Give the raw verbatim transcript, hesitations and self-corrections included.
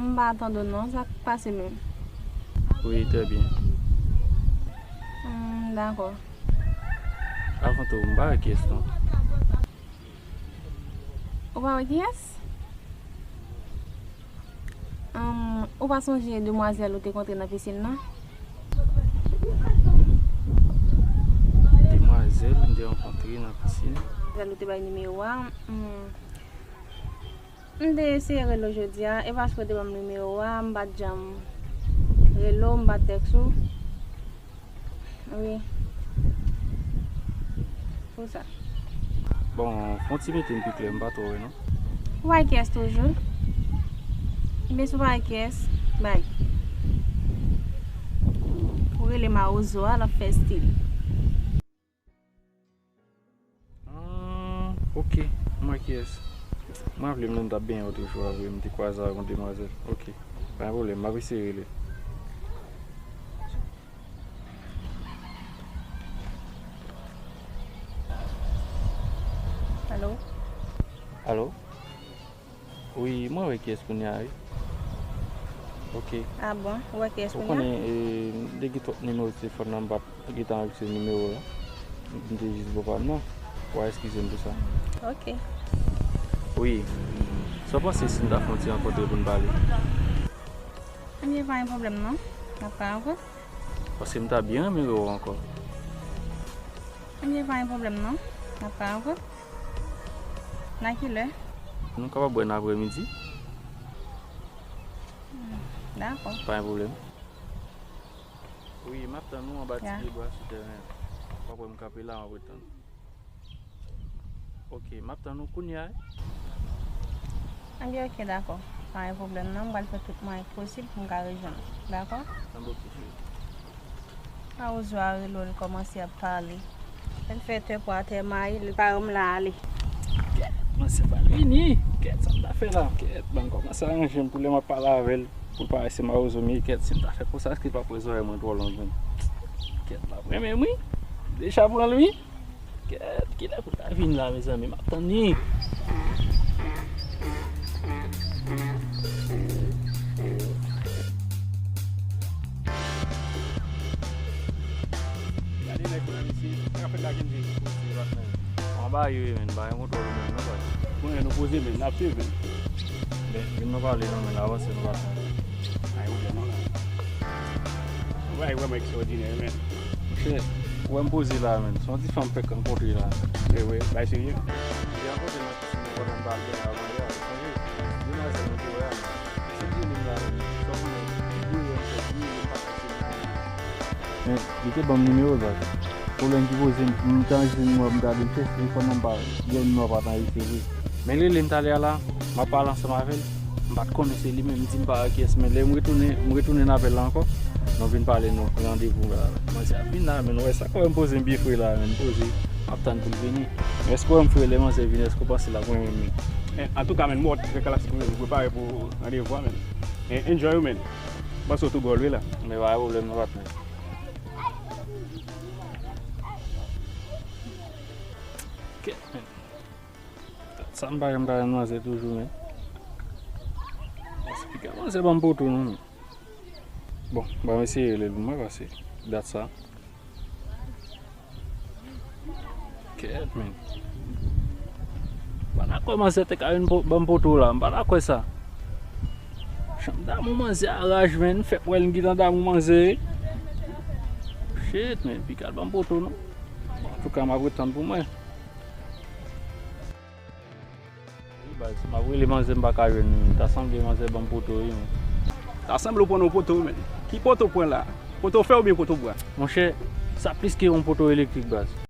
M pa tande w non, sa k pase menm? Wi, trè byen. Hmm, dakò. Avan tou, m pa wè kiyès non. Ou pa wè kiyès? Ahn, ou pa sonje demwazèl ou te kontre nan pisin nan? Demwazèl m te rankontre nan pisin? Demwazèl ou te bay nimewo a, hmm. M te eseye rele w jodi a, e paske w te ban m nimewo a, m pa t janm rele w, m pa t tèks ou. Wi. Pou sa. Bon, fè yon ti mete m pi klè, m pa twò wè non. Ou pa wè kiyès toujou? Ebyen, si w pa wè kiyès, bay. Ou rele mawozo a, l ap fè estil. Ah, ok, m wè kiyès. M raple m lè m t ap benyen otrejou a vre, m te kwaze avèk yon demwazèl. Ok, pa gen pwoblèm, m ap eseye rele. Alo? Alo? Wi, mwen wè kiyès kounye a, wi. Ok. Ah bon? Ou wè kiyès kounye a? Ou konnen, e, m te gen twòp nimewo telefòn nan, m pa t gentan anrejistre nimewo a. M te jis bo pa m nan. W a eskize m pou sa. Ok. Wi. Sa w panse si n ta fè yon ti rankontre pou n pale? Ebyen, pa gen pwoblèm non. N ap ka rankontre. Paske m ta byen renmen wè w ankò. Ebyen, pa gen pwoblèm non. N ap ka rankontre. Nan ki lè? Nou kapab wè nan aprèmidi. Hmm, dakò. Pa gen pwoblèm. Wi, m ap tann ou anba ti pye bwa sou tèren an. W ap wè m kanpe la, m ap ret tann ou. Ok, m ap tann ou kounye a. Ebyen, ok, dakò. Pa gen pwoblèm non, m pral fè tout mwayen posib pou m ka rejwenn ou. Dakò? Anben, ok, cheri. Mawozo a rele w, li kòmanse ap pale. Lè l fè tè pou atè mayi, li pa renmen l ale. Kèt, mwen se pa vini. Kèt, sa m ta fè la? Kèt, ban m kòmanse aranje m pou lè m ap pale avè l, pou l pa wè se mawozo m ye. Kèt, si m ta fè konsa, èske l p ap wè zòrèy mwen twò long menm? Kèt, l ap renmen m wi. Deja pran l wi. Kèt, kilè pou l ta vin la, mezanmi? M ap tann li. Gade nèg la, mesye. Sa k ap fèt la, Kenji? Anba yo ye, menn. Bagay mwen twò lou menm, non, baz. Bon, nou poze, menn. N ap swiv, menn. Men, vin nou pale, non, menn. Avanse, nou pale. Ay, ou byen, non, la. Yon bagay vrèman ekstraòdinè, menn. Monchè, ou wè m poze la, menn. Se yon ti fanm m fèk rankontre la. Wi, wi, bagay serye. M te rankontre l nan pisin nan pandan m t al benyen avan yè a, ou sonje? Demwazèl mwen te wè a, menn. Misye di li m la, menn. Sa w konnen, li byen, li fè byen, li pa fè se li. Men, li te ban m nimewo l, baz. Pwoblèm ki poze, m, m te anrejistre nimewo a, m gade, m chèche telefòn nan, m pa gen nimewo a, pa t anrejistre vre. Men l rele m talè a la, m ap pale ansanm avè l. M pa t konnen se li menm, m di m pa wè kiyès, men lè m retounen, m retounen apèl la ankò. Nou vin pale, nou pran randevou la. Manzè ap vin la, men nou wè sa, kòm m poze m byen fre la, men m poze, m ap tann pou l vini. Men èske w wè m fre lè manzè vini, èske w panse l ap renmen m? Men, antouka, men, m wè w trè klasik, men, m prepare pou randevou a, men. Men, enjoy ou, men. M panse w tou gòl, wi, la. Men pa gen pwoblèm, non, patnè. Kèt, men. Dat sa m pa janm ka jwenn manzè toujou, men. Paske piga manzè ban m poto, non, men. Bon, ban m eseye rele l pou mwen, paske dat sa. Kèt, men. M pa ta kwè manzè te ka vin po-, ban m poto la. M pa ta kwè sa. Jan m damou manzè a raj, men. Fèk wè l m gentan damou manzè. Shit, men. Piga l ban m poto, non. Bon, antouka, m ap ret tann pou mwen. Wi, baz, m ap rele manzè, m pa ka jwenn li. Ta sanble manzè ban m poto, wi, men. Ta sanble w pran yon poto, men. Ki poto w pran la? Poto fè oubyen poto bwa? Monchè, sa plis ke yon poto elektrik, baz.